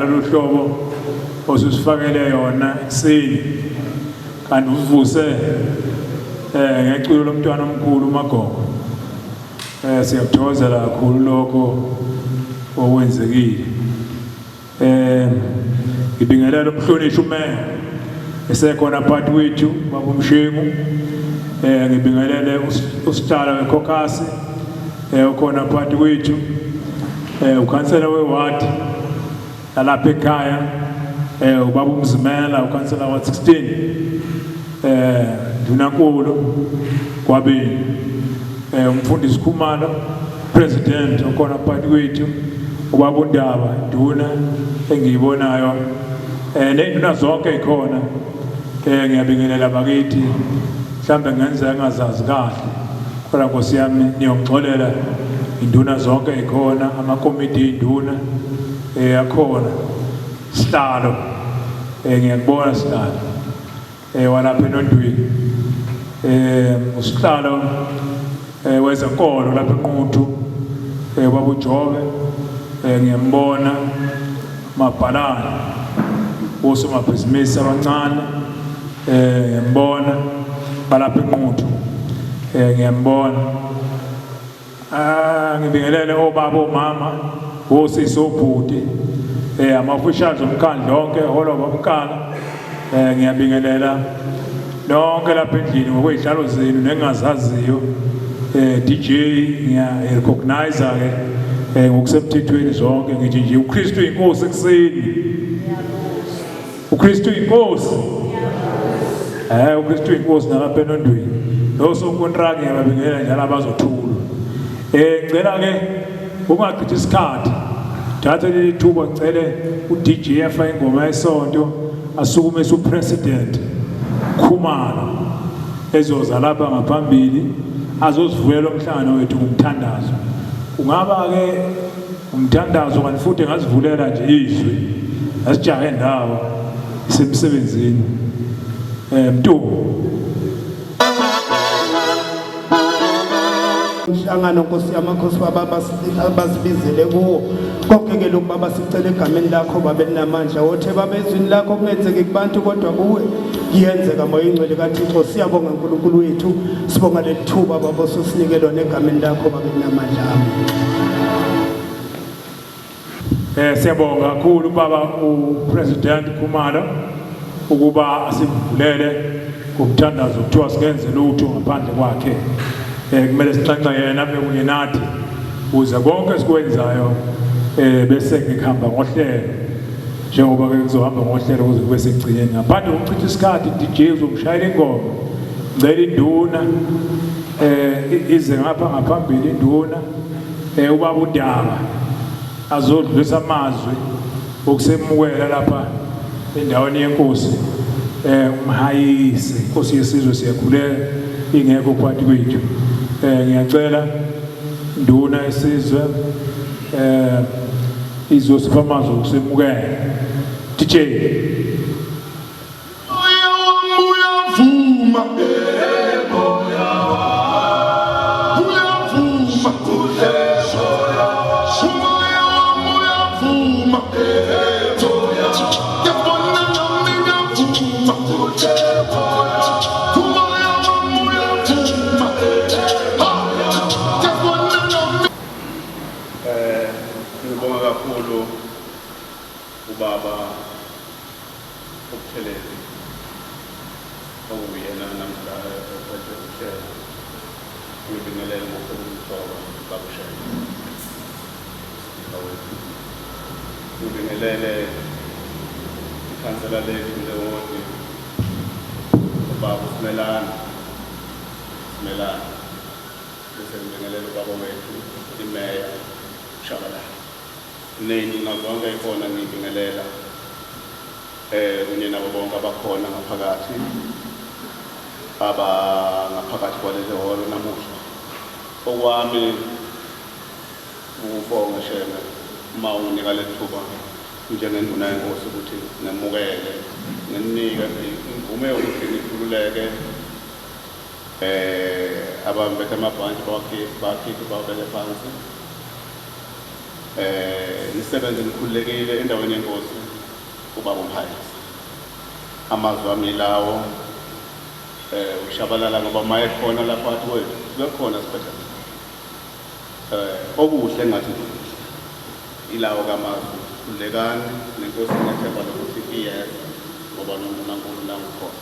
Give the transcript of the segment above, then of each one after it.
ngalolu hlobo osusifakele yona ekuseni kanti uvuse ngeculo lomntwana omkhulu uMagogo. Siyakuthokozela kakhulu lokho okwenzekile. Ngibingelela umhlonishwa umeya esekhona phakathi kwethu baba uMshengu. Ngibingelele usihlalo wekhokhasi ukhona phakathi kwethu, ukhansela weward nalapha ekhaya, ubaba uMzimela, ukhansela wa 16, Ndunankulu Gwabeni, umfundisi Khumalo, president okhona phakathi kwethu, ubaba uNdaba, induna engiyibonayo, ney'nduna zonke ikhona. Ngiyabingelela bakithi, mhlambe ngenzeka ngingazazi kahle, kodwa Nkosi yami niyongixolela. Induna zonke ikhona, amakomidi ey'nduna akhona. Sihlalo, ngiyakubona sihlalo, walapha eNondweni, usihlalo wezenkolo lapha eNquthu, baba uJobe, ngiyambona. Mabhalane osomabhizinisi abancane, ngiyambona balapha eNquthu, ngiyambona. Ngibingelele obaba, omama, osisi, obhuti, ama-officials omkhandlu onke holwa babukala. Ngiyabingelela nonke lapha endlini ngokwey'hlalo zenu nengingazaziyo. DJ ngiya-recognize ke ngokusemthethweni zonke, ngithi nje uKristu inkosi ekuseni, uKristu inkosi, uKristu inkosi nalapha eNondweni. Nosonkontraki ngiyababingelela njalo abazothulwa. Ngicela ke ungachithi isikhathi, thathe leli thuba ngicele u-DJ afake ingoma yesonto, asukumise uPresident Khumalo ezoza lapha ngaphambili azosivulela umhlangano wethu ngomthandazo. Kungaba ke umthandazo kanti futhi engazivulela nje izwi, asijahe ndawo isemsebenzini. Mntu Umhlangano Nkosi yamakhosi baba abasibizele kuwo konke ke lokhu baba sicela egameni lakho baba elinamandla othe baba ezwini lakho kungenzeki kubantu kodwa kuwe kuyenzeka moya ingcwele kaThixo. Siyabonga uNkulunkulu wethu, sibonga leli thuba baba osusinike lona egameni lakho baba elinamandla. Amen. Siyabonga kakhulu baba uPresident Khumalo ukuba asivulele ngomthandazo, kuthiwa singenze lutho ngaphandle kwakhe. Kumele sinxenxe yena abe kunye nathi ukuze konke esikwenzayo bese ngihamba ngohlelo, njengoba ke kuzohamba ngohlelo kuze kube sekugcineni. Ngaphandle kokuchitha isikhathi, DJ uzomshayela ingoma. Ngicela induna ize ngapha ngaphambili, induna ubaba uDaba azodlulisa amazwi okusemukela lapha endaweni yenkosi uMhayise, inkosi yesizwe. Siyakhuleka ingekho phakathi kwethu. Ngiyacela induna yesizwe izosipha amazwi okusemukela. DJ. Moya wami uyavuma, uyavuma, umoya wami uyavuma, yabona nami ngiyavuma, umoya wami uyavuma, ha, yabona nami. Ngibonga kakhulu ubaba uButhelezi okuyena namhla ophethe uhlelo. Ngibingelele ngokuhloko baba uShenge, speaker wethu. Ngibingelele ikhansela lethu lewodi ubaba uSimelane, Simelane, bese ngibingelele ubaba wethu imeya uShabalala ney'nduna zonke ikhona. Ngibingelela kunye nabo bonke abakhona ngaphakathi, aba ngaphakathi kwaleli hholo namuhla. Okwami ukubonga Shenge uma unginika leli thuba njengenduna yenkosi ukuthi ngemukele, nginike imvume yokuthi ngikhululeke, abambethe amabhantshi bawakhiphe bawabeke phansi. Eh nisebenze nikhululekile endaweni yenkosi ubaba uMphayisi. Amazwi ami lawo eh ushabalala ngoba maye khona lapha athi wethu kubekhona siphethe. Eh okuhle ngathi ilawo kamazwi khululekani nenkosi ngethemba lokuthi iyeza ngoba noNkulunkulu nangukhona.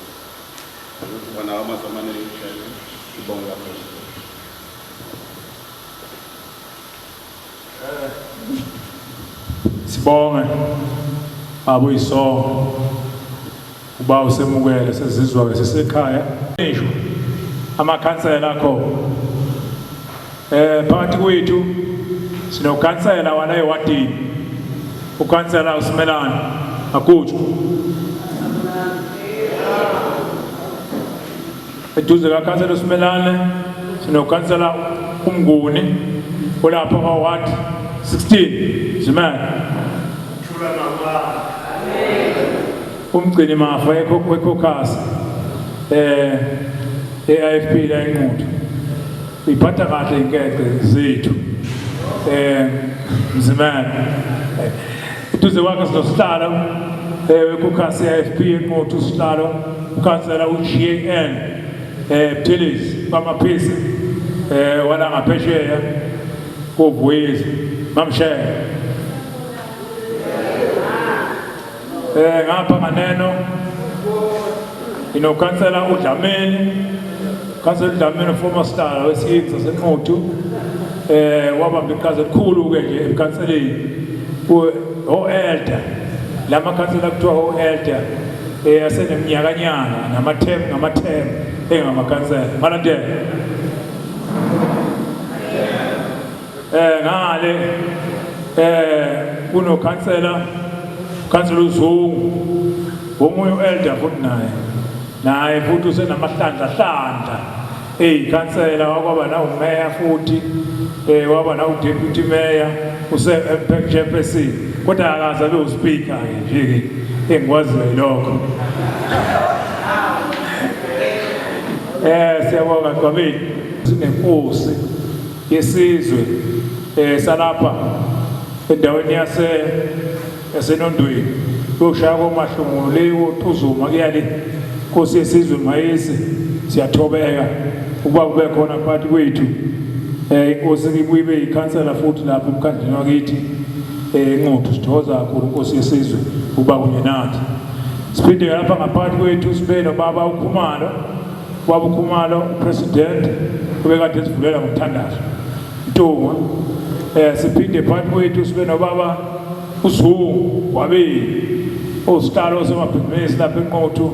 Ukuthi bona amazwi amaningi kuphela ngibonge kakhulu. Sibonge baba uyisongo uba usemukele sezizwa ke sisekhaya ngisho amakhansela akho eh phakathi kwethu sinokhansela wala ewadini ukhansela uSimelane Maguju Eduze kakhansela uSimelane sinokhansela uMnguni olapha kwa-ward 16 Zimele. Umgcini mafa wekhokhasi eh e-IFP la eNquthu. Iphatha kahle inkece zethu. Eh Mzimele. Eduze kwakhe sinosihlalo eh wekhokhasi e-IFP eNquthu usihlalo ukhansela uGAN eh Buthelezi bamaphisi eh wala ngaphesheya koVuyezi mamshela eh ngapha nganeno inokhansela uDlamini khansela uDlamini former star wesiyingi saseNquthu eh wabamba iqhaza elikhulu ke nje ebukhanseleni o-elder la makhansela kuthiwa o-elder eh aseneminyakanyana namathemu ngamathemu engamakhansela malandela eh ngale eh kunokhansela khansela uZungu omunye u-elder futhi naye naye futhi usenamahlandla hlandla eyikhansela wakwaba nawumeya futhi eh waba nawu deputy mayor use chairperson kodwa akaze abe uspeaker ke nje ke engikwaziyo yilokho eh siyabonga Gwabeni sinenkosi yesizwe eh salapha endaweni yase yaseNondweni kuyoshaya komahlungulu le koTuzuma kuyale Nkosi yesizwe Mayisi siyathobeka ukuba kube khona phakathi kwethu eh inkosi ibuye ibe yikhansela futhi lapha emkhandlwini wakithi eh eNquthu sithokoza kakhulu inkosi yesizwe ukuba kunye nathi siphinde lapha ngaphakathi kwethu sibe nobaba uKhumalo ubaba uKhumalo upresident ubekade esivulela ngomthandazo Ntungwa eh siphinde phakathi kwethu sibe nobaba uZungu wabili osihlalo osomabhizinisi lapha eNquthu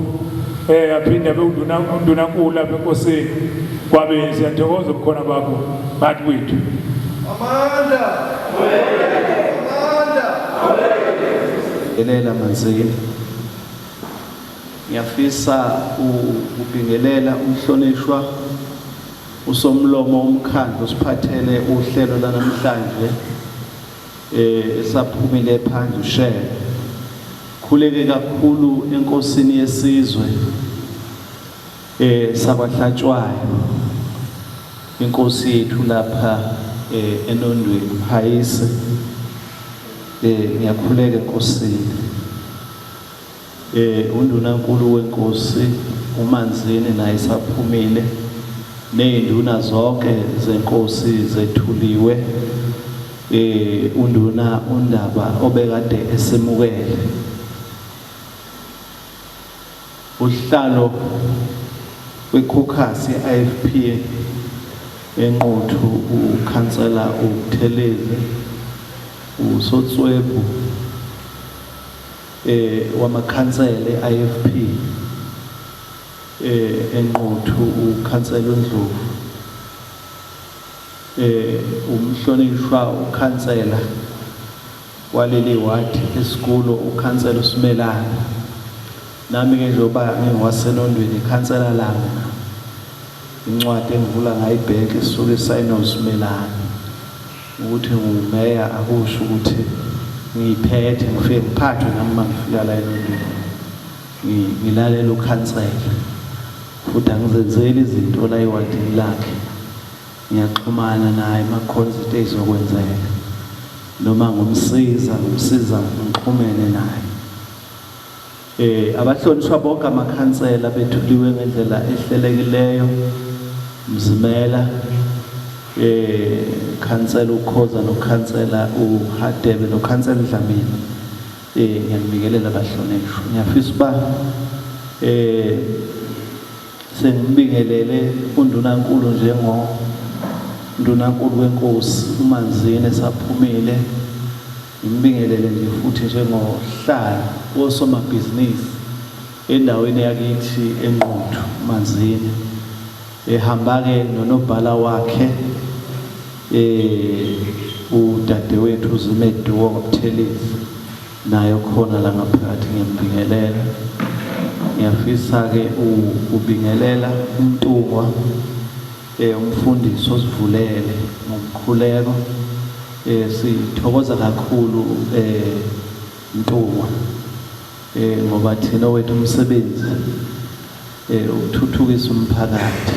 eh aphinde abe unduna undunankulu lapha enkosini kwabili siyathokoza ubukhona bakho phakathi kwethu Amandla! Amandla! Elela Manzini. Ngiyafisa ukubingelela umhlonishwa usomlomo womkhandlu usiphathele uhlelo lanamhlanje eh esaphumile phandle ushele khuleke kakhulu enkosini yesizwe eh sakwahlatshwayo inkosi yethu lapha eh enondweni Mhayise eh ngiyakhuleka enkosini Eh undunankulu wenkosi uManzini naye saphumile nezinduna zonke zenkosi zethuliwe eh unduna uNdaba obekade esemukele uhlalo wekhokhasi IFP enquthu ukhansela uButhelezi uSotswebhu eh wamakhansela e-IFP eh enquthu ukhansela uNdlovu eh umhlonishwa ukhansela waleli ward esikulo ukhansela uSimelane nami ke njengoba ngingowasenondweni ikhansela lami incwadi engivula ngayo ibhenki isuke isayinwe uSimelane Ukuthi ngiwumeya akusho ukuthi ngiyiphethe ngifike ngiphathwe nami uma ngifika la eLondini. Ngilalela ukhansela futhi angizenzeli izinto la ewadini lakhe. Ngiyaxhumana naye uma kukhona izinto ey'zokwenzeka. Noma ngumsiza, ngumsiza ngixhumene naye. Eh abahlonishwa bonke amakhansela bethuliwe ngendlela ehlelekileyo. Mzimela eh khansela uKhoza nokhansela uHadebe nokhansela uDlamini. Eh ngiyanibingelela bahlonishwa. Ngiyafisa uba eh sengibingelele uNdunankulu njengo Ndunankulu wenkosi uManzini esaphumile. Ngimbingelele nje futhi njengohlala wosomabhizinisi endaweni yakithi eNquthu, Manzini. Ehamba-ke nonobhala wakhe eh udadewethu uZimeduo Buthelezi naye khona la ngaphakathi ngiyambingelela. Ngiyafisa-ke ukubingelela uMntungwa eh umfundisi osivulele ngomkhuleko eh sithokoza kakhulu eh Ntungwa eh ngoba thina wethu umsebenzi eh ukuthuthukisa umphakathi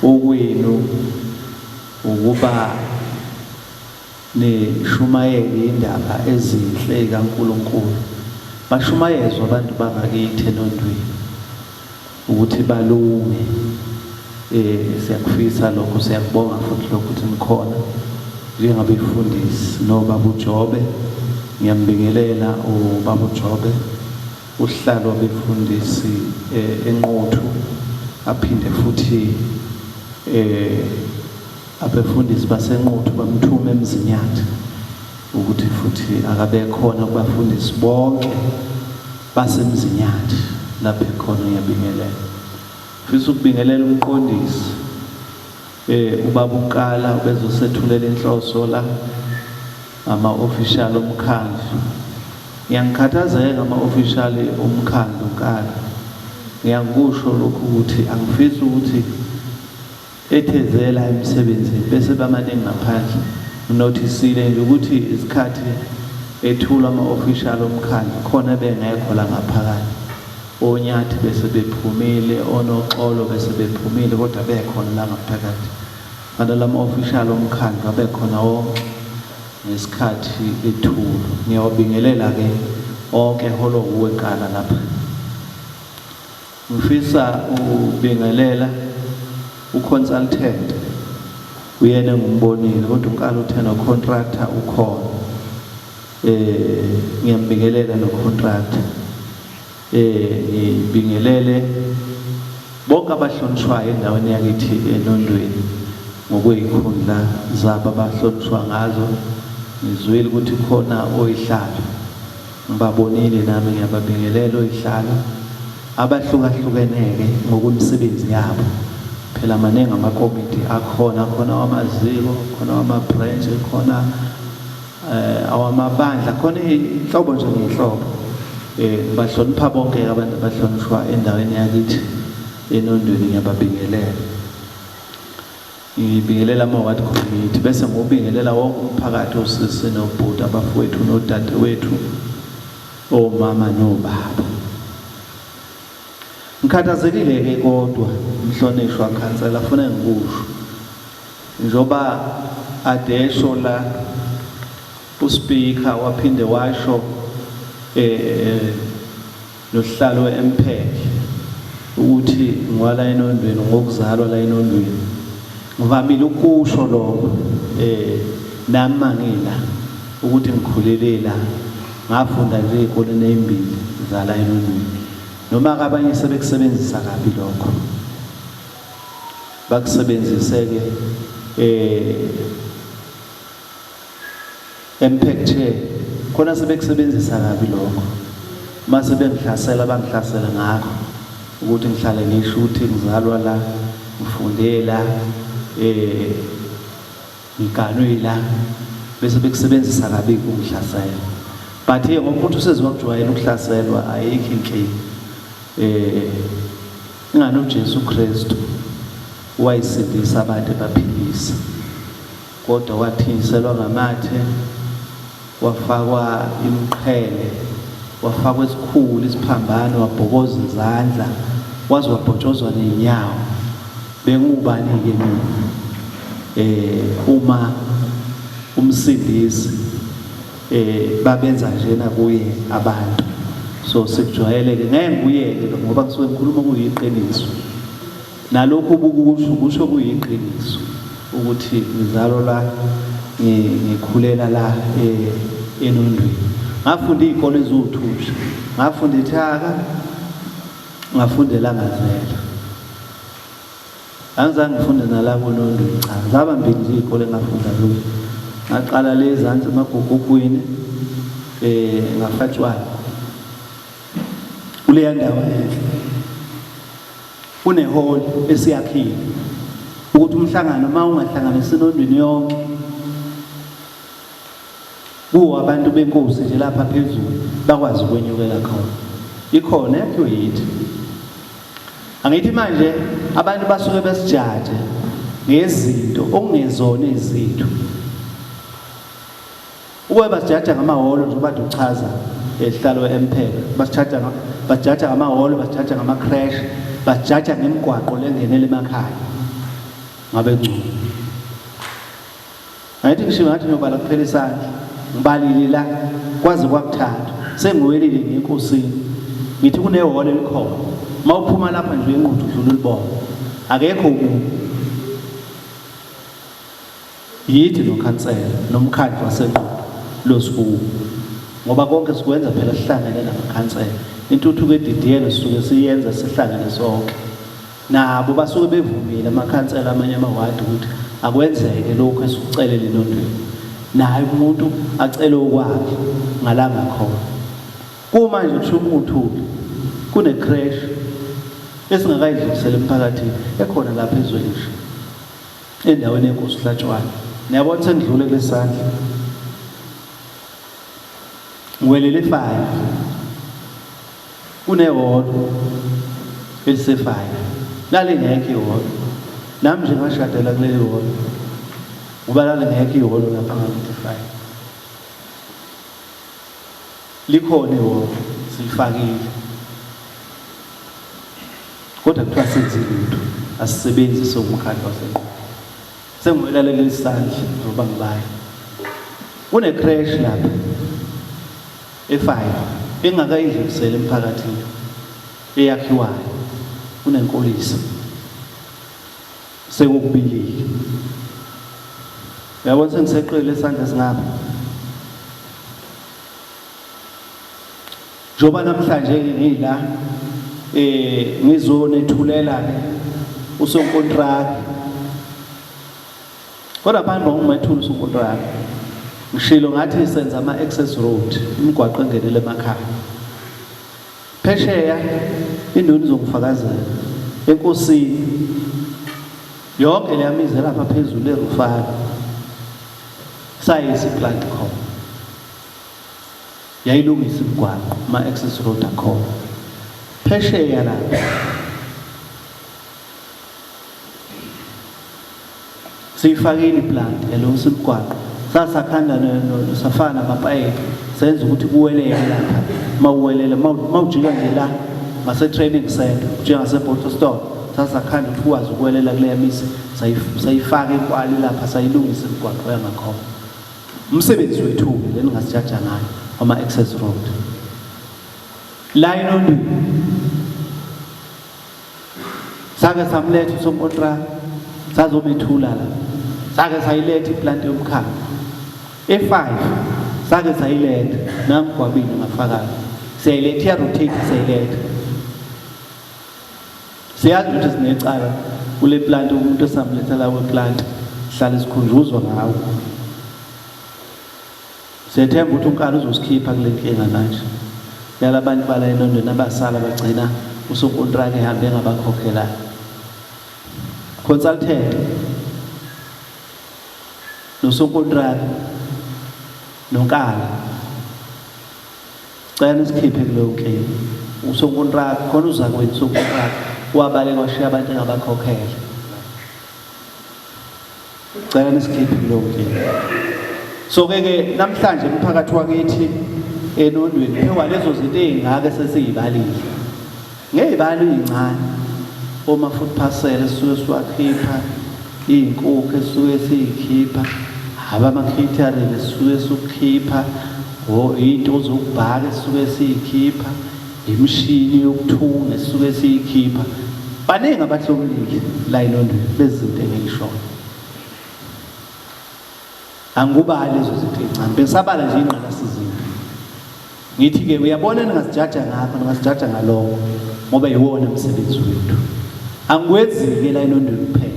okwenu ukuba nishumayele indaba ezinhle kaNkuluNkulu bashumayezwa abantu bangakithi enondweni ukuthi balunge eh siyakufisa lokho siyakubonga futhi lokho ukuthi nikhona njengabefundisi nobaba uJobe ngiyambingelela ubaba uJobe uhlalo wabefundisi eh, enquthu aphinde futhi eh abefundisi basenquthu bamthuma emzinyathi ukuthi futhi akabe khona kubafundisi bonke baseMzinyathi lapho ekhona ngiyabingelela. Ngifisa ukubingelela umqondisi eh ubaba uKala ubezosethulela inhloso la ama official omkhandlu. Ngiyangikhathazeka ama official omkhandlu Nkala. Ngiyakusho lokhu ukuthi angifisi ukuthi Ethezela emsebenzini bese bamaningi ngaphandle. Nginothisile nje ukuthi isikhathi ethulwa ama-official omkhandlu khona ebengekho la ngaphakathi. Onyathi bese bephumile, oNoxolo bese bephumile kodwa bekhona la ngaphakathi. Fanele ama-official omkhandlu abekhona wonke ngesikhathi ethulwa. Ngiyawabingelela-ke onke eholwa wuwe Nkala lapha. Ngifisa ukubingelela uconsultant uyena engimbonile kodwa uNkala uthe nocontractor ukhona eh ngiyambingelela nocontractor eh ngibingelele bonke abahlonishwayo endaweni yakithi enondweni ngokweyikhundla zabo abahlonishwa ngazo ngizwile ukuthi khona oyihlalo Ngibabonile nami ngiyababingelela oyihlalo abahlukahlukeneke ngokwemisebenzi yabo. Phela maningi amakomiti akhona, khona awamaziko, khona awama-branch, khona eh awamabandla, khona inhlobo nje ngenhlobo. Eh ngibahlonipha bonke abantu abahlonishwa endaweni yakithi enondweni ngiyababingelela. Ngibingelela ama-ward committee bese ngubingelela wonke umphakathi osisi nobhuti abafowethu nodadewethu omama nobaba. Ngikhathazekile-ke kodwa mhlonishwa khansela funa ngikusho njengoba adesho la uSpeaker waphinde washo eh Nosihlalo we-MPEC ukuthi ngiwala enondweni ngokuzalwa la enondweni. Ngivamile ukusho lokho eh nami mangila ukuthi ngikhulele la ngafunda nje ezikoleni ezimbili zala enondweni. Noma abanye sebekusebenzisa kabi lokho. Bakusebenzise ke eh Impact chair khona sebekusebenzisa kabi lokho mase bengihlasela bangihlasela ngakho ukuthi ngihlale ngisho ukuthi ngizalwa la ngifunde la eh ngiganwe la bese bekusebenzisa kabi ukungihlasela but ke ngoba umuntu usezwakujwayela ukuhlaselwa ayikho inkinga eh ingani uJesu Kristu wayisindisa abantu ebaphilisa Kodwa wathinjiselwa ngamathe, wafakwa imiqhele, wafakwa esikhulu isiphambano, wabhokoza izandla, waze wabhotshozwa nezinyawo. Bengubani-ke mina? Eh uma umsindisi eh babenza njena kuye abantu so sikujwayele ke ngeke ngikuyeke lo ngoba kusuke ngikhuluma kuyiqiniso nalokhu ubukusho kusho kuyiqiniso ukuthi ngizalo la ngikhulela la eh, enondweni ngafunda iy'kole eziwuthusha ngafunda ithaka ngafundela ngazela Angizange ngifunde nala koNondweni cha. Zaba mbili nje iy'kole engafunda kuzo. Ngaqala le ezansi emagugugwini eh ngafatshwala. Kuleya ndawo enhle. Kunehholo esiyakhile. Ukuthi umhlangano uma ungahlanganisi eNondweni yonke kuwo abantu benkosi nje lapha phezulu bakwazi ukwenyukela khona. Ikhona yakhiwe yithi. Angithi manje abantu basuke besijaje ngezinto okungezona ezethu. Ukube basijaja ngamahholo njengoba uchaza esihlalo empheka, basijaja basijaja ngamahholo, basijaja ngama-crash, basijaja ngemigwaqo lengenela emakhaya. Ngabe ngcono. Ngathi ngishiwo ngathi ngiyobala kuphela isandla. Ngibalile la kwaze kwakuthathu. Sengiwelile ngenkosini. Ngithi kunehholo elikhona. Uma uphuma lapha nje enquthu udlula ulibona. Akekho umuntu. Yithi nokhansela nomkhandlu wasenquthu losikuwo. Ngoba konke sikwenza phela sihlangene namakhansela. Intuthuko edidiyelwe sisuke siyenza sihlangene sonke. Nabo basuke bevumile amakhansela amanye amawadi ukuthi akwenzeke lokhu esikucelele enondweni. Naye umuntu acele okwakhe ngalanga khona. Kumanje kusho uMuthuli kune-creche esingakayidluliseli emphakathini ekhona lapha eZwelisha endaweni yenkosi uHlatshwayo. Niyabona sengidlule kulesandla. Ngiwelele five. Kunehholo elisefayo. Lalingekho ihholo. Nami nje ngashadela kuleli hholo. Ngoba lalingekho ihholo lapha ngakithi efayo. Likhona ihholo, silifakile. Kodwa kuthiwa senzi lutho, asisebenzi siwumkhandlu waseNquthu. Sengiwelalela isandla ngoba ngibala. Kune-creche lapha. E-five engakayidluliseli emphakathini eyakhiwayo kunenkulisa sekukubilile uyabona sengiseqile isandla esingapha njengoba namhlanje ngila eh ngizonethulela ke usonkontraki Kodwa phambi kokumethula usonkontraka ngishilo ngathi senza ama-access road imigwaqo engenele emakhaya phesheya induna izongifakazela enkosini yonke leya mizi elapha phezulu erufana sayisa iplant khona yayilungisa imigwaqo ama-access road akhona phesheya lapha Siyifakile iplant yalungisa imigwaqo. Sasakhanda safaka namapayipi senza ukuthi kuweleke lapha. Uma uwelela uma ujika nje la ngase-training center ujika ngase-bottle store sasakhanda ukuthi ukwazi ukuwelela kuleya misi sayifaka inkwali lapha sayilungisa imigwaqo yangakhona. Umsebenzi wethu-ke le ningasijaja ngayo wama-access road. La eNondweni Sake samletha usonkontraka sazomethula la. Sake sayiletha iplant yomkhaya. E5 sake sayiletha nangigwabini ngafakaza. Siyayiletha iya rotate siyayiletha. Siyazi ukuthi sinecala kule plant umuntu esamletha la we plant hlala isikhunjuzwa ngawo. Siyethemba ukuthi uNkala uzosikhipha kule nkinga manje yala bantu bala eLondon abasala bagcina usonkontraka ehambe engabakhokhelanga. Consultant nosonkontraka noNkala cela nisikhiphe kuleyo nkinga. Usonkontraka khona uzakwethu usonkontraka wabaleka washiya abantu engabakhokhela. Cela nisikhiphe kuleyo nkinga. So ke ke namhlanje umphakathi wakithi enondweni phiwa lezo zinto ezingaka esesizibalile. Ngezibalo ezincane oma food parcel esisuke siwakhipha, izinkukhu esisuke sizikhipha, abama catering esisuke sikukhipha, Into zokubhaka esisuke siyikhipha, imishini yokuthunga esisuke siyikhipha. Baningi abahlomulile la eNondweni lezi zinto engiyishoyo. Angikubali lezo zinto ey'ncane, bengisabala nje ingqalasizinda. Ngithi-ke uyabona ningasijaja ngakho, ningasijaja ngalokho ngoba yiwona msebenzi wethu. Angikwenzi-ke la eNondweni kuphela.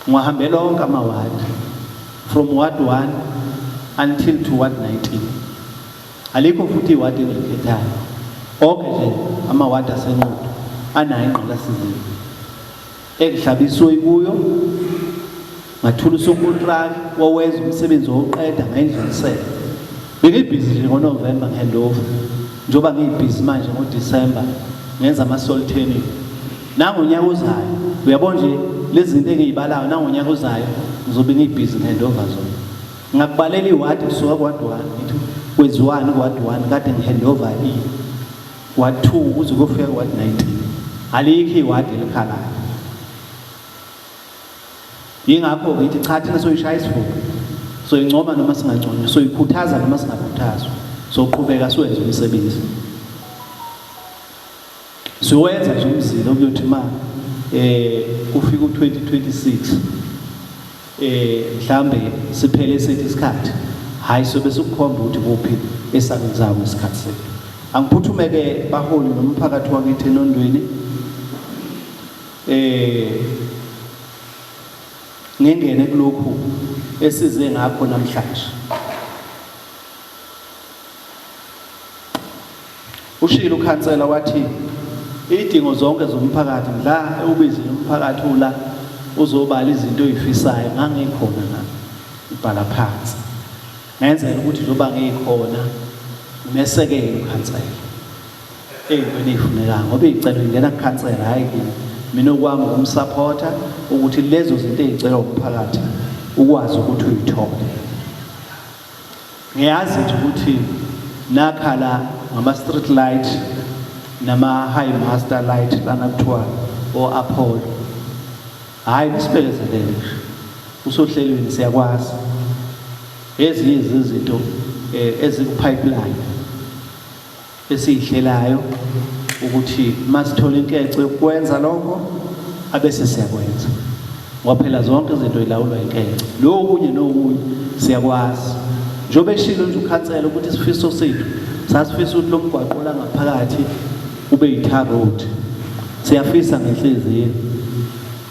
Ngiwahambela onke amawadi from ward 1 until to ward 19. Alikho futhi iwadi engilikhethayo. Onke nje amawadi aseNquthu anayo ingqalasizinda. Engihlabiswe kuyo ngathula usonkontraki wawenza umsebenzi wawuqeda ngayindlulisela. Bengibhizi nje ngoNovember ngihandover njengoba ngibhizi manje ngoDisemba ngenza ama-soul turning. Nangonyaka ozayo uyabona nje lezi zinto engiyibalayo nangonyaka ozayo ngizobe ngibhizi ngihandover zona. Ngakubalela iwadi kusuka kuwadi 1 ngithi kwenziwani kuwadi 1 kade ngihandover i ward 2 kuze kuyofika kuwadi 19. Alikho iwadi elikhalayo. Yingakho ngithi cha thina soyishaya isifuba. Soyincoma noma singanconywa, soyikhuthaza noma singakhuthazwa. Soqhubeka siwenze umsebenzi. Siwenza nje umzila okuyothi ma kufika u-2026 mhlambe siphele sethu isikhathi, hhayi sobe sikukhomba ukuthi kuphi esakwenzayo ngesikhathi sethu. Angiphuthume ke baholi nomphakathi wakithi eNondweni ngingene kulokhu esize ngakho namhlanje. Ushilo ukhansela wathi idingo zonke zomphakathi mdla ewubizile umphakathi ula uzobala izinto oyifisayo ngangikhona nami ibhala phansi ngenzela ukuthi njengoba ngikhona ngimesekele ukhansela ey'ntweni ey'funekayo ngoba iy'celo ingena kukhansela hhayi kimi mina okwami ukumsaphotha ukuthi lezo zinto ey'celwa umphakathi ukwazi ukuthi uyithole. Ngiyazi nje ukuthi nakhala ngama street light nama high master light lana kuthiwa o Apollo. Hayi nisibekezelele nje. Usohlelweni siyakwazi. Ezinye izinto eziku pipeline. Esiyihlelayo ukuthi masithola inkece yokwenza lokho abese siyakwenza ngoba phela zonke izinto ilawulwa inkece lokunye nokunye siyakwazi njengoba eshilo nje ukhansela ukuthi isifiso sethu sasifisa ukuthi lo mgwaqo la ngaphakathi ube yi-tar road siyafisa ngenhliziyo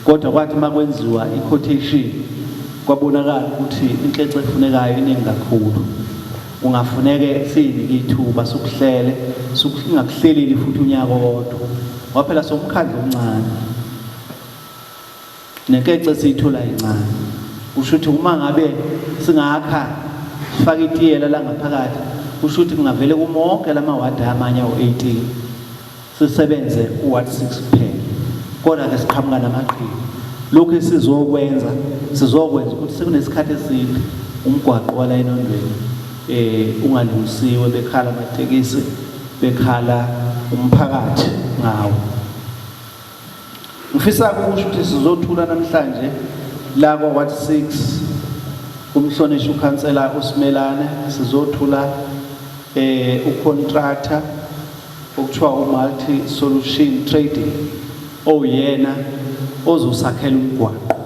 kodwa kwathi uma kwenziwa i-quotation kwabonakala ukuthi inkece efunekayo iningi kakhulu Kungafuneke siyinike ithuba sikuhlele, singakuhleleli futhi unyaka owodwa ngoba phela somkhandlu omncane nenkece esiyithola incane. Kusho ukuthi uma ngabe singakha sifake itiyela la ngaphakathi, kusho ukuthi kungavele kumonke lamawadi amanye awu-18. Sisebenze u-ward 6 kuphela kodwa ke siqhamuka namaqhinga. Lokhu esizokwenza sizokwenza ukuthi sekunesikhathi eside umgwaqo wala eNondweni ungalungisiwe bekhala amatekisi bekhala umphakathi ngawo. Ngifisa ukusho ukuthi sizothula namhlanje la kwa ward 6 umhlonishwa ukhansela uSimelane sizothula ucontractor okuthiwa uMulti Solution Trading owuyena ozosakhela umgwaqo.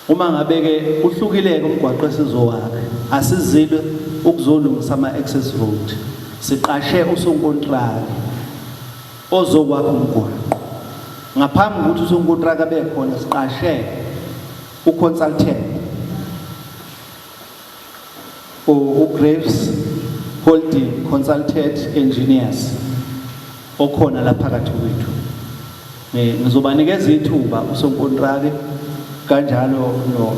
Uma ngabe-ke uhlukile-ke umgwaqo esizowakha, asizile ukuzolungisa ama-access road. Siqashe usonkontraki ozokwakha umgwaqo. Ngaphambi kokuthi usonkontraki abe khona, siqashe u-consultant uGraves Holding Consulted Engineers okhona la phakathi kwethu. Ngizobanikeza ithuba usonkontraki kanjalo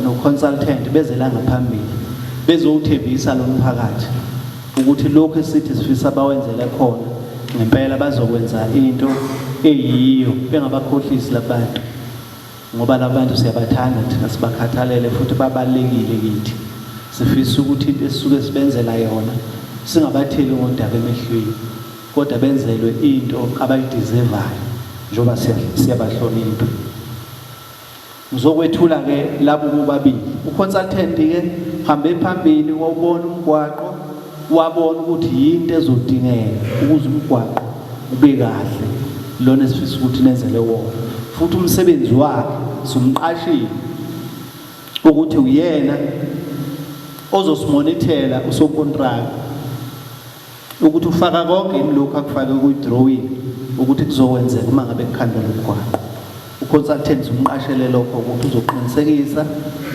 no-consultant beze la ngaphambili bezowuthembisa lo mphakathi ukuthi lokhu esithi sifisa bawenzele khona ngempela bazokwenza into eyiyo bengabakhohlisi labantu. Ngoba labantu siyabathanda thina sibakhathalele futhi babalulekile kithi. Sifisa ukuthi into esisuke sibenzela yona singabatheli ngodaka emehlweni kodwa benzelwe into abayidizevayo njengoba siyabahlonipha. Ngizokwethula ke labo bobabili. Uconsultant ke hambe phambili wawubona umgwaqo wabona ukuthi yinto ezodingeka ukuze umgwaqo ube kahle lona esifisa ukuthi nenzele wona. Futhi umsebenzi wakhe simqashile ukuthi uyena ozosimonithela usonkontraka ukuthi ufaka konke yini lokhu akufake kwi-drawing ukuthi kuzokwenzeka uma ngabe kukhandwa lo mgwaqo. U-consultant umqashele lokho ukuthi uzoqinisekisa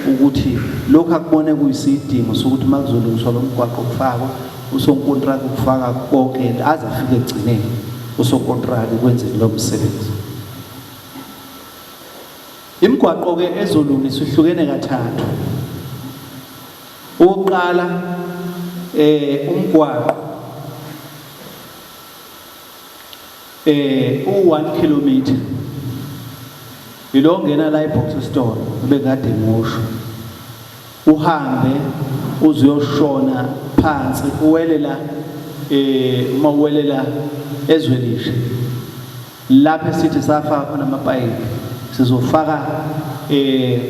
ukuthi lokhu akubone kuyisidingo sokuthi uma kuzolungiswa lo mgwaqo kufakwe usonkontraki ukufaka konke aze afike ekugcineni usonkontraki kwenzeni lo msebenzi. Imigwaqo-ke ezolungiswa ihlukene kathathu. Owokuqala eh umgwaqo eh u1 kilometer ilo ngena la ebox store ubekade ngosho uhambe uzoyoshona phansi uwelela eh uma uwelela ezwelisha Lapho esithi safaka khona amapayipi sizofaka eh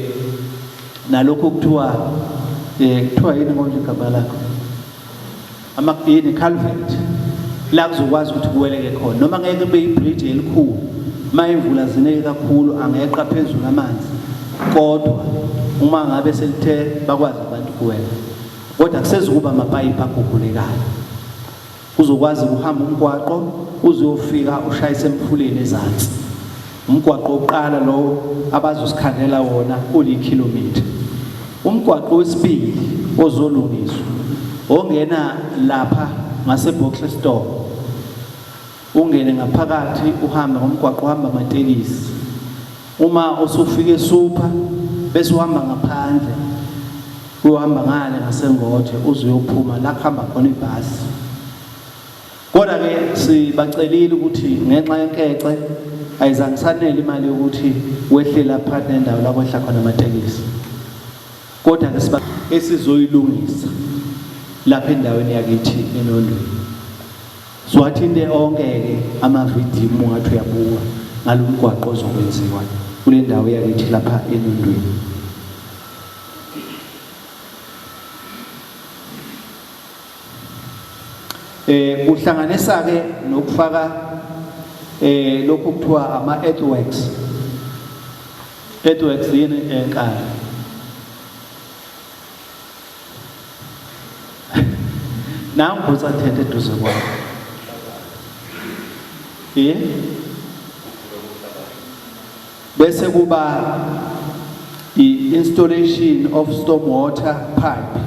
nalokho kuthiwa eh kuthiwa yini konje igama lakho ama yini culvert la kuzokwazi ukuthi kuweleke khona noma ngeke kube ibridge elikhulu uma imvula zineke kakhulu angeqa phezulu amanzi kodwa uma ngabe selithe bakwazi abantu kuwela kodwa kusezukuba amapayipi agugulekayo Uzokwazi ukuhamba umgwaqo uze uyofika ushayise emfuleni ezansi. Umgwaqo wokuqala lowo abazosikhandela wona ulikhilomitha. Umgwaqo wesibili ozolungiswa ongena lapha ngaseBoxer Store ungene ngaphakathi uhambe ngomgwaqo uhamba amatekisi uma usufika eSuper bese uhamba ngaphandle Uyohamba ngale ngaseNgoje uze uyophuma la kuhamba khona ibhasi. Kodwa ke sibacelile ukuthi ngenxa yenkece ayizange sanele imali yokuthi wehle lapha nendawo la kwehla khona amatekisi. Kodwa ke siba esizoyilungisa lapha endaweni yakithi eNondweni. Siwathinte onke-ke amavidiyo uma ungathi uyabuka ngalo mgwaqo ozokwenziwa kule ndawo yakithi lapha eNondweni. Eh kuhlanganisa ke nokufaka eh lokhu kuthiwa ama earthworks. Earthworks yini enkala? Nangu usathethe eduze kwakho. Eh? Bese kuba i-installation of storm water pipe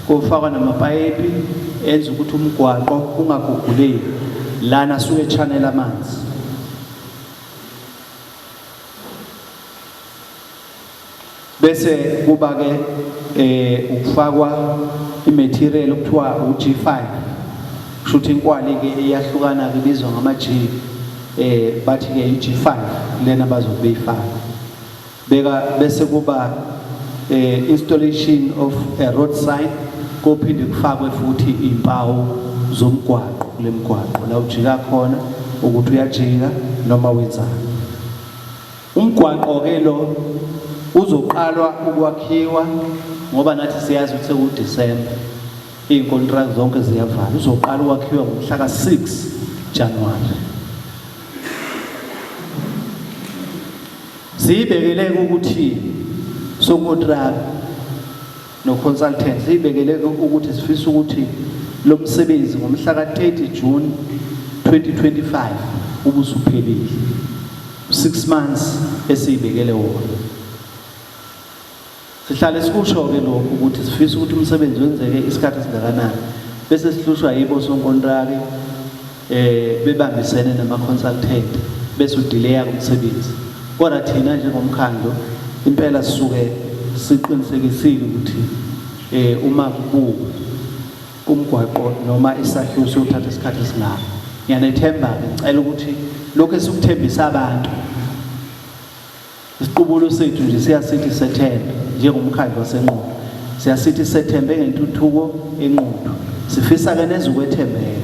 kofakwa namapayipi enza ukuthi umgwaqo ungaguguleki lana suke channel amanzi bese kuba ke eh ukufakwa imaterial okuthiwa uG5 kushuthi inkwali ke iyahlukana ke ibizwa ngama G eh bathi ke iG5 lena bazobe beyifaka beka bese kuba eh installation of a road sign kophinde kufakwe futhi impawu zomgwaqo kulemgwaqo la ujika khona ukuthi uyajika noma wenzani Umgwaqo ke lo uzoqalwa ukwakhiwa ngoba nathi siyazi ukuthi sekuDisemba iy'nkontraki zonke ziyavala uzoqala ukwakhiwa ngomhla ka-6 Januwari. Siyibekele ukuthi sokontraki no-consultant siyibekele ukuthi sifisa ukuthi lo msebenzi ngomhla ka-30 June 2025 ubusuphelile. 6 months esiyibekele wona. Sihlale sikusho-ke lokhu ukuthi sifisa ukuthi umsebenzi wenzeke isikhathi esingakanani bese sihlushwa yibo sonkontraki eh bebambisene nama-consultant bese udileya umsebenzi kodwa thina njengomkhandlu impela sisuke siqinisekisile ukuthi eh uma kubukwa umgwaqo noma isakhiwo siyothatha isikhathi esingaka ngiyanethemba-ke ngicela ukuthi lokhu esikuthembisa abantu Isiqubulo sethu nje siyasithi sethembe njengomkhandlu waseNquthu. Siyasithi sethembe ngentuthuko eNquthu. Sifisa ke nezukwethembeka.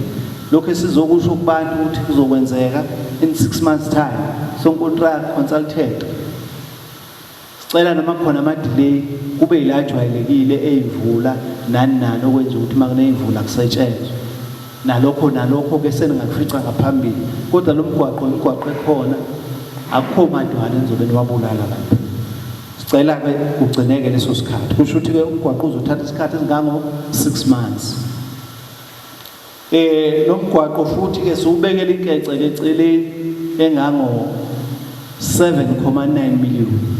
Lokhu esizokusho kubantu ukuthi kuzokwenzeka in 6 months time. Sonkontrakt consultant. Cela noma khona ama-delay kube yila ajwayelekile ey'mvula nani nani okwenza ukuthi uma kuney'mvula kusetshenzwe. Nalokho nalokho ke seningakufica ngaphambili kodwa lo mgwaqo imigwaqo ekhona akukho madwala enizobe niwabulala lapha. Sicela ke kugcineke leso sikhathi. Kusho ukuthi ke umgwaqo uzothatha isikhathi esingango 6 months. Eh lo mgwaqo futhi ke siwubekela inkece ke eceleni engango 7.9 million.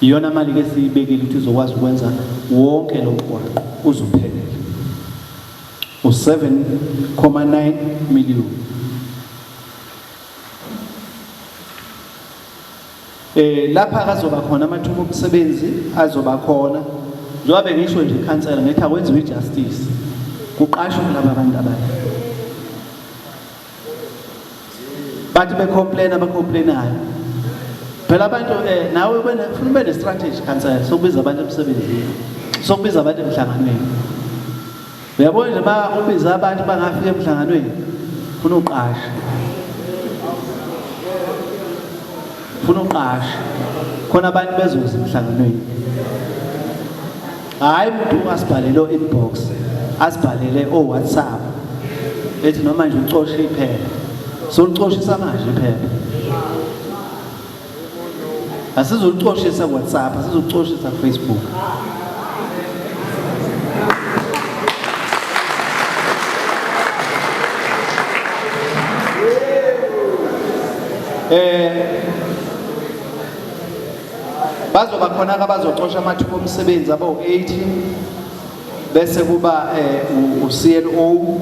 Iyona mali ke siyibekile ukuthi izokwazi ukwenza wonke lo mgwaqo uzuphelele. U7.9 million. Eh lapha kazoba khona amathuba omsebenzi azoba khona. Njengoba bengisho nje ikhansela ngithi akwenziwe ijustice. Kuqashwe laba bantu abala. Bathi becomplain abacomplainayo. Phela abantu eh nawe ufuna ube ne strategy khansela sokubiza abantu emsebenzini. Sokubiza abantu emhlanganweni. Uyabona nje uma ubiza abantu bangafika emhlanganweni funa uqashe. Funa uqashe. Khona abantu bezoza emhlanganweni. Hayi umuntu asibhalele o-inbox, asibhalele o-WhatsApp. Ethi noma nje ucoshe iphepha. Solucoshisa manje iphepha. Asizulicoshisa ku-WhatsApp, asizulicoshisa ku-Facebook. Eh bazoba khona abazocosha amathuba omsebenzi abawu-80 bese kuba eh, u-CLO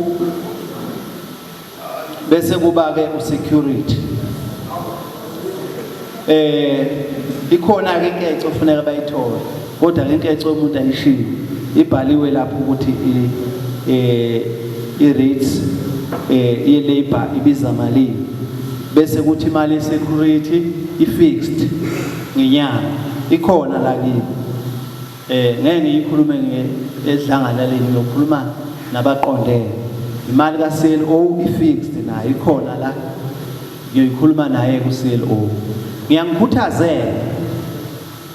bese kuba ke usecurity eh ikhona ke inkece ofuneka bayithole kodwa ke inkece umuntu ayishiyo ibhaliwe lapho ukuthi eh i-rates eh ye-labor ibiza malini bese kuthi imali ye-security i-fixed ngenyanga ikhona la kimi Eh ngeke ngiyikhulume edlangalaleni ngiyokhuluma nabaqondene. Imali ka CLO i-fixed nayo ikhona la. Ngiyoyikhuluma naye ku CLO. Ngiyangikhuthazela.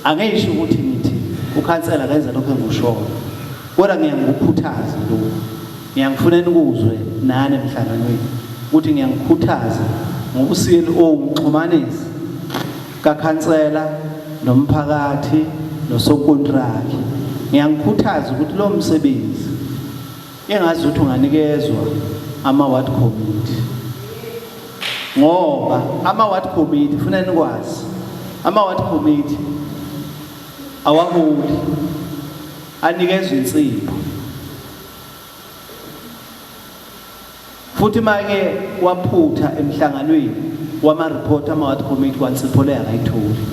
Angisho ukuthi ngithi ukhansela akenze lokho engikushoyo. Kodwa ngiyangikukhuthaza lokhu. Ngiyangifuna nikuzwe nani emhlanganweni ukuthi ngiyangikhuthaza ngoku-CLO umxhumanisi kakhansela nomphakathi nosonkontraki. Ngiyangikhuthaza ukuthi lo msebenzi engazi ukuthi unganikezwa ama-ward committee ngoba ama-ward committee funa nikwazi ama-ward committee awaholi anikezwa insipho Futhi make waphutha emhlanganweni wama-report ama-ward committee kwansipho leyo akayitholi.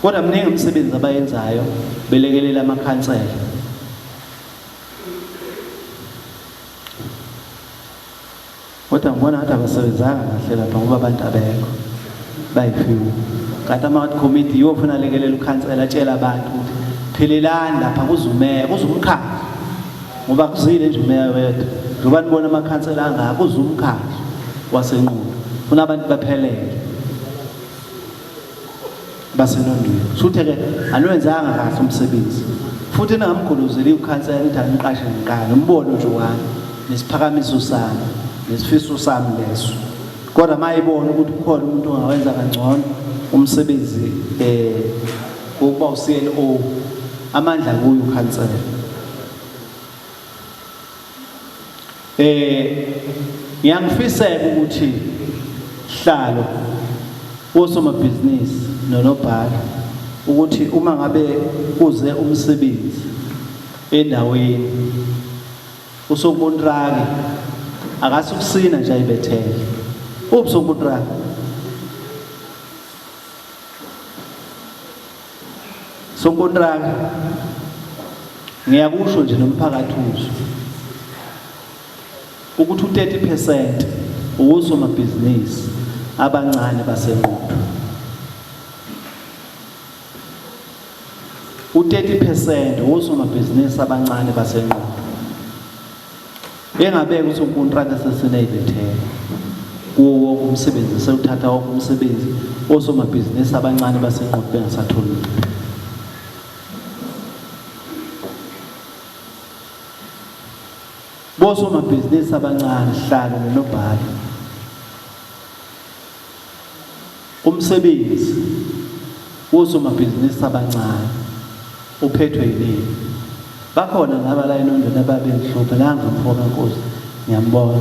Kodwa mningi umsebenzi abayenzayo belekelela amakhansela. Kodwa ngibona ngathi abasebenzanga kahle lapha ngoba abantu abekho bayi-few. Kanti ama-ward committee yiwo ofuna alekelela ukhansela atshela abantu ukuthi phelelani lapha kuzumeya kuzumkhandlu ngoba kuzile nje umeya wedwa njengoba nibona amakhansela angaka kuzumkhandlu wasenqulu funa abantu baphelele basenondweni kusho ukuthi-ke aniwenzanga kahle umsebenzi futhi ningamgolozeli ukhansela nithi aniqashe ngiqala umbono nje wami nesiphakamiso sami nesifiso sami leso kodwa uma ibona ukuthi ukhona umuntu ongawenza kangcono umsebenzi um wokuba u-CLO amandla kuye ukhansela Eh ngiyangifiseka ukuthi hlalo wosomabhizinisi nonobhala ukuthi uma ngabe kuze umsebenzi endaweni usokontraki akasukusina nje ayibethele uphi sokontraki Sonkontraka ngiyakusho nje nomphakathi uzwe ukuthi u-30% wosomabhizinisi abancane baseNquthu u-30% wosomabhizinisi abancane baseNquthu engabeka usonkontraka sesineyibethela. Kuwo wonke umsebenzi sewuthatha wonke umsebenzi osomabhizinisi abancane baseNquthu bengasatholi lutho. Bosomabhizinisi abancane sihlalo nonobhala. Umsebenzi wosomabhizinisi abancane uphethwe yinini? Bakhona laba la enondweni ababengihlupha nangu mfoka Nkosi ngiyambona.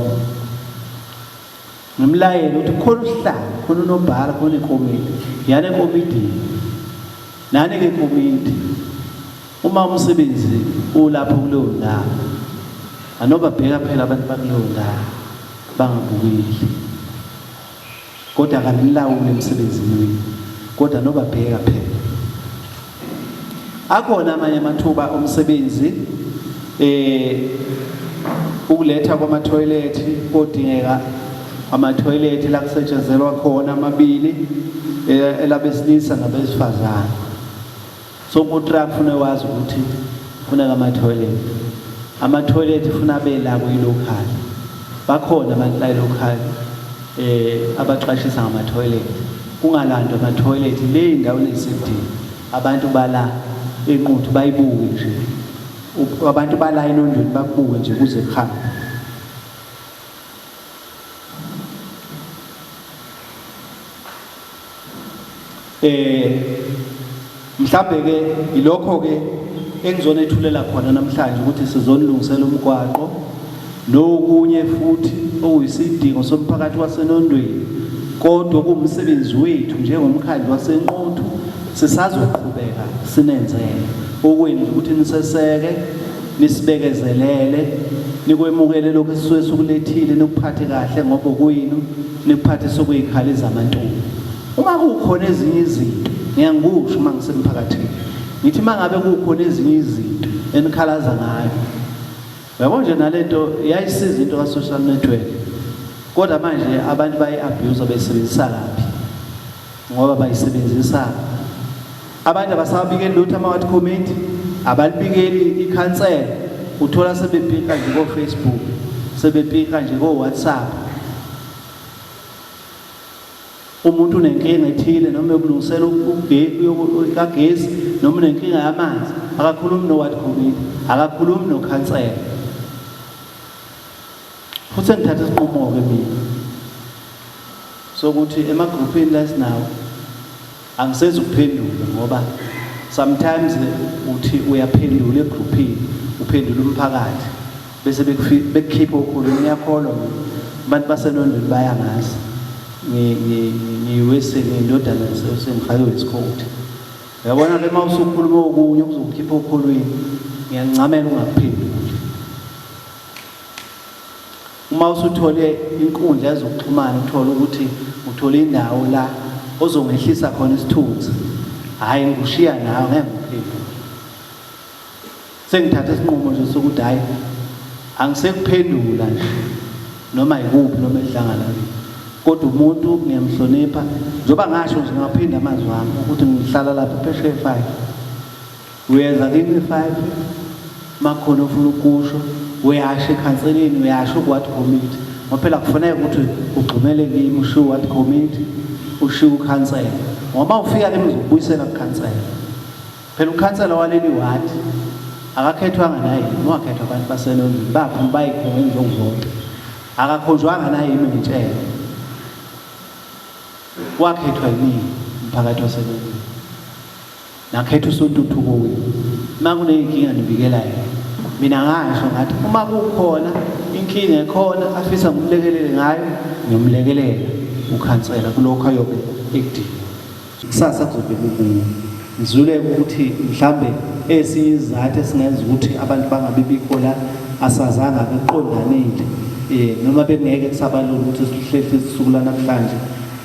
Ngimlayele ukuthi khona usihlalo, khona unobhala, khona ikomiti. Yani ekomidini. Nani ke komiti. Uma umsebenzi ulapho kuleyo ndawo, anobabheka phela abantu bakuleyo ndawo bangabukeli. Kodwa akanilawuli emsebenzini wenu, kodwa nobabheka phela. Akhona amanye amathuba omsebenzi eh ukuletha kwamathoyilethi kodingeka amathoyilethi la kusetshenzelwa khona amabili eh, elabesilisa nabesifazane. So uTruck funa wazi ukuthi funeka ama toilet. Ama toilet funa abe la kwi local. Bakhona abantu la local eh abaqashisa ngama toilet. Kungalandwa ama toilet le indawo ezisedini. Abantu bala eNquthu bayibuke nje. Abantu bala eNondweni bakubuke nje kuze kuhambe. Eh mhlambe ke ilokho ke engizonethulela khona namhlanje ukuthi sizonilungisela umgwaqo nokunye futhi okuyisidingo somphakathi waseNondweni kodwa kuwumsebenzi wethu njengomkhandlu waseNquthu sisazoqhubeka sinenzele okwenu ukuthi niseseke nisibekezelele nikwemukele lokhu esisuke sikulethile nikuphathe kahle ngoba okwenu nikuphathe sokuyikhala izamantombi Uma kukhona ezinye izinto, ngiyangikusho uma ngisemphakathini, ngithi uma ngabe kukhona ezinye izinto enikhalaza ngayo, uyabo nje nalento yayisiza into ka-social network, kodwa manje abantu bayi-abuse bayisebenzisa kabi ngoba bayisebenzisa abantu abasabikeli lutho ama-ward committee abalibikeli ikhansela uthola sebepika nje ko-Facebook sebepika nje ko-WhatsApp Umuntu unenkinga ethile noma yokulungisela kagesi noma unenkinga yamanzi akakhulumi no-ward committee akakhulumi nokhansela futhi sengithatha isinqumo-ke mina sokuthi emagruphini la esinawo angisezukuphendula ngoba sometimes uthi uyaphendula egruphini uphendula umphakathi bese bekukhipha ukhulu ngiyakholwa mina abantu basenondweni bayangazi ngiyiweseni ngiyindodana sengifake wesikhothi uyabona ke uma usukhuluma okunye okuzokukhipha okhulwini ngiyancamela ungakuphenduli uma usuthole inkundla yezokuxhumana uthole ukuthi uthole indawo la ozongehlisa khona isithunzi hhayi ngikushiya nawe ngeke ngikuphendule Sengithathe isinqumo nje sokuthi hhayi angisekuphendula nje noma yikuphi noma edlangalaleni kodwa umuntu ngiyamhlonipha njengoba ngasho nje ngaphinda amazwi ami ukuthi ngihlala lapha phesheya e-five uyeza kimi e-five makhona ofuna ukusho uyasho ekhanseleni uyasho ku-ward committee ngoba phela kufuneka ukuthi ugxumele kimi ushiye u-ward committee ushiye ukhansela ngoba ufika kimi ngizokubuyisela kukhansela Phela ukhansela waleli wadi akakhethwanga nayimi, wakhethwa abantu baseLondon, baphuma bayikhonga ngokuvota. Akakhonjwanga nayimi ngitshela. Wakhethwa yimina umphakathi waseLondon. Nakhetha uSontuthuko wenu. Uma kuneyinkinga nibikela yena. Mina ngasho ngathi uma kukhona inkinga ekhona afisa ngimlekelele ngayo, ngiyomlekelela ukhansela kulokho ayobe ekudinga. Kusasa kuzobe kukuwe. Ngizwile ukuthi mhlambe esinye isizathu esingenza ukuthi abantu bangabi bikho la asazanga beqondanile eh noma bengeke kusabalula ukuthi sihlehle usuku lanamhlanje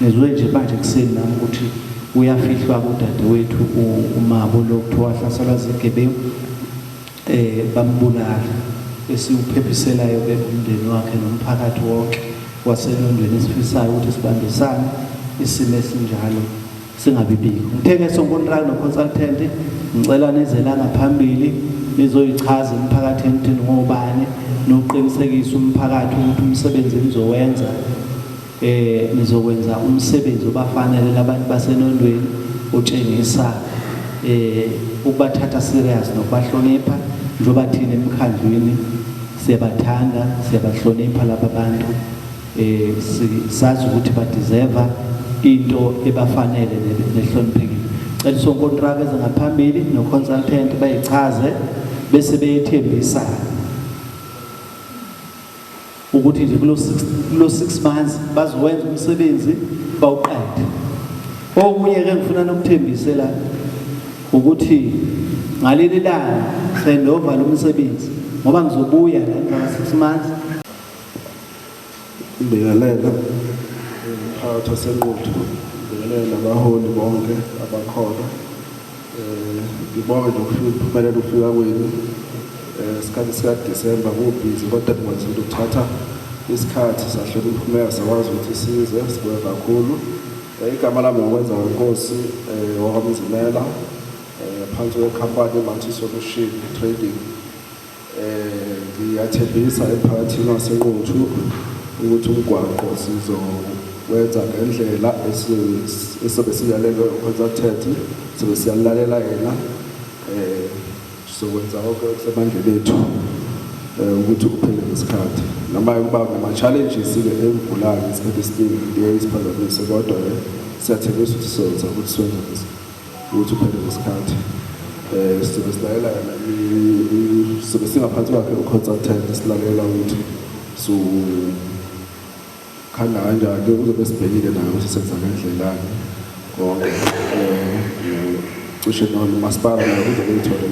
ngizwe nje manje kuseni nami ukuthi uyafihlwa kudadewethu umabo lo kuthiwa wahlaselwa zigebengu eh bambulala esiwuphephiselayo ke umndeni wakhe nomphakathi wonke waseLondweni esifisayo ukuthi sibambisane isimo esinjalo singabibikho. Ngithe ke sonkontraka no-consultant ngicela nize la ngaphambili nizoyichaza emphakathini ukuthi ningobani nokuqinisekisa umphakathi ukuthi umsebenzi enizowenza eh nizokwenza umsebenzi obafanele labantu basenondweni otshengisa eh ukubathatha serious nokubahlonipha njengoba thina emkhandlwini siyabathanda siyabahlonipha laba bantu eh sazi ukuthi ba deserve into ebafanele nehloniphekile. Cela usonkontraka eze ngaphambili no consultant bayichaze bese beyethembisa ukuthi nje kulo 6 months bazowenza umsebenzi bawuqede. Okunye ke ngifuna nokuthembise la ukuthi ngaleli langa sendova lo msebenzi ngoba ngizobuya la emva ka 6 months. Ngibingelele umphakathi waseNquthu, ngibingelele nabaholi bonke abakhona. Eh ngibonge nje ukuphumelela ukufika kwenu. Eh isikhathi sika December kubhizi kodwa ngikwazile ukuthatha isikhathi sahlola imiphumela sakwazi ukuthi size sibonge kakhulu. Eh, igama lami ngokwenza wenkosi eh wakwamzimela eh phansi kwekhampani Multi Solution Trading. Eh ngiyathembisa emphakathini waseNquthu ukuthi umgwaqo sizowenza ngendlela esizobe siyalelwe uconsultant sizobe siyalalela yena eh sizokwenza konke okusemandleni ethu eh ukuthi uphele ngesikhathi noma kuba nama-challenges ke emvula ngesikhathi esiningi liye isiphazamise kodwa ke siyathembisa ukuthi sizokwenza ukuthi siwenze ukuthi uphele ngesikhathi eh sizobe silalela yena sizobe singaphansi kwakhe u-consultant silalela ukuthi su khanda kanjani uzobe sibhekile naye ukuthi senza ngendlelani konke eh cishe nomasipala naye uzobe ethole